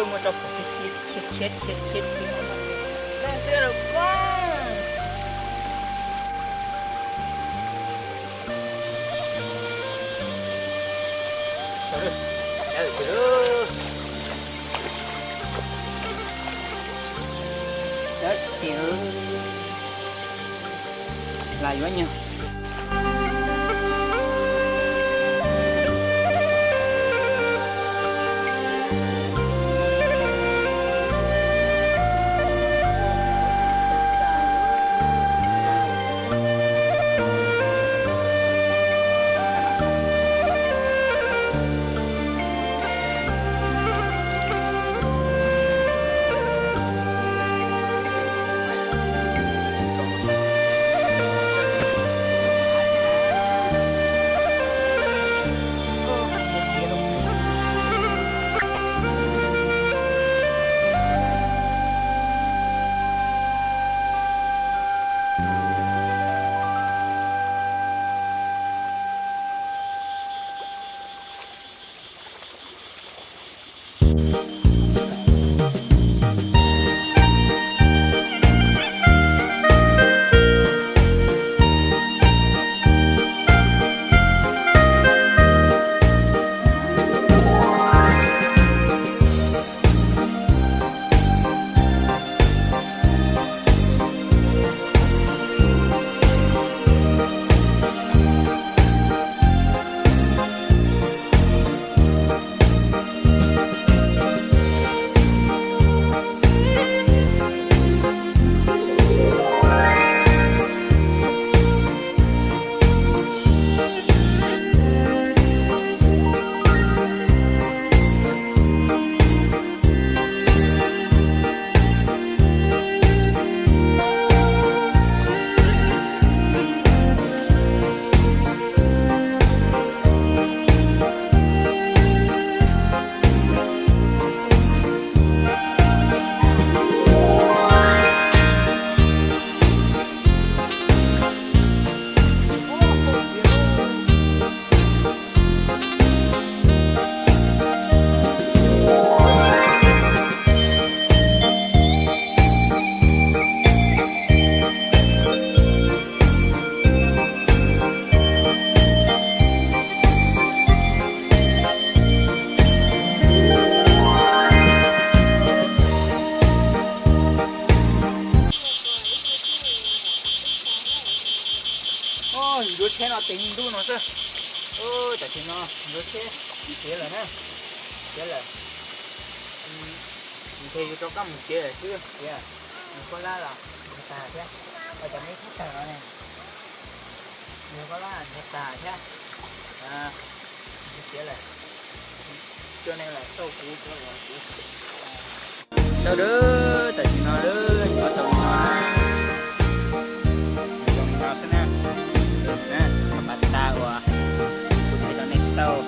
Muab tso pov xib xib, thiab thiab thiab thiab thiab. Tag xwb lawm pob. Lam yuav nyuag. Ncuav tsheb no tes ntuj no xwb. Tam sim no ncuav tsheb ib tiav lawm na, tiav lawm. Ntshe yuav rov qab mus tsev lawm xwb tiag, nws khuab lab los ntag thiab. Cov me tag no ne, yog koj laj ntxhov tas thiab, tiav lawm, coj nej los xauj kuv cov uas tiav. Sawv daws, tam sim no lawm ncuav tau li no na, zoo li no xwb na. Qhov pas tas uas kuv qhia rau nej xauj,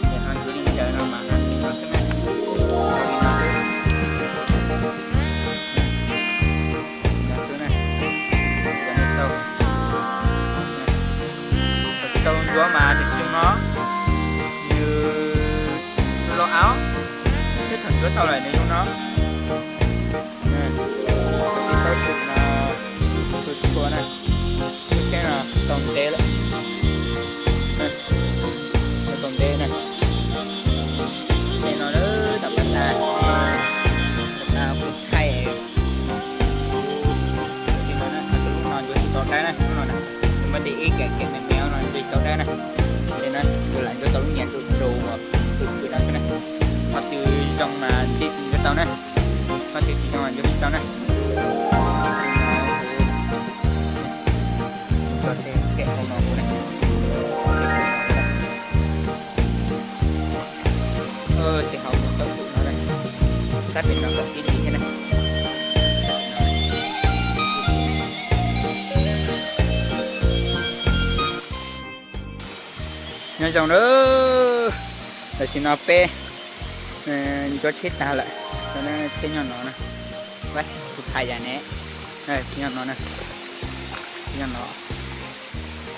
ces ho ncuav li ntawd no mas li no xwb na, li no xwb. Li no xwb na, rau nej xauj. Thaum tsis tau ncuav mas nws tsis zoo no, nws loj av, thiab thaum ncuav tau lawm nws zoo no. Tib tauv tus no, tus tshua na, lub tsheb no tau ntev lawm, tau ntev na. Tsheb no lawm, tau pas tas, pas tas kuv thaij. Li no na, tus lub no ncuav tsis tau dawb na, lub no na, nws muaj tej ib kem kem me me no ncuav tsis tau dawb na. Li na, tus lam ncuav tau lub niag rau rau uas pwm pwm no xwb na. Qhov twg zoo mas thiaj ncuav tau na, qhov twg tsis zoo mas ncuav tsis tau na. Tso tej kem hauv no kuv na. Tej hauv no tau pwm no na, sab pem no kom tib li thiab na. Nyob zoo na, tam sim no peb ncuav tsheb tag lawm, tsheb nyob no na, kuv thaij yam ne, nyob no na, nyob no.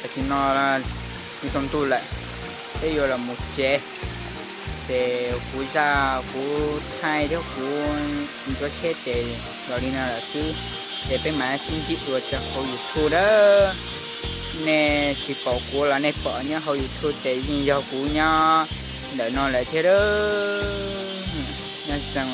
Tam sim no nws tsaus ntuj lawm, peb yuav los mus tsev. Ces kuv zaj kuv thaij thiab kuv ncuav tsheb ces los li no lawm xwb. Ces peb mam sib ntsib dua rau hauv YouTube na. Nej tsis pom kuv los nej pom nyob hauv YouTube ces yeej yog kuv nyob ntawm no lawm thiab. Nyob zoo.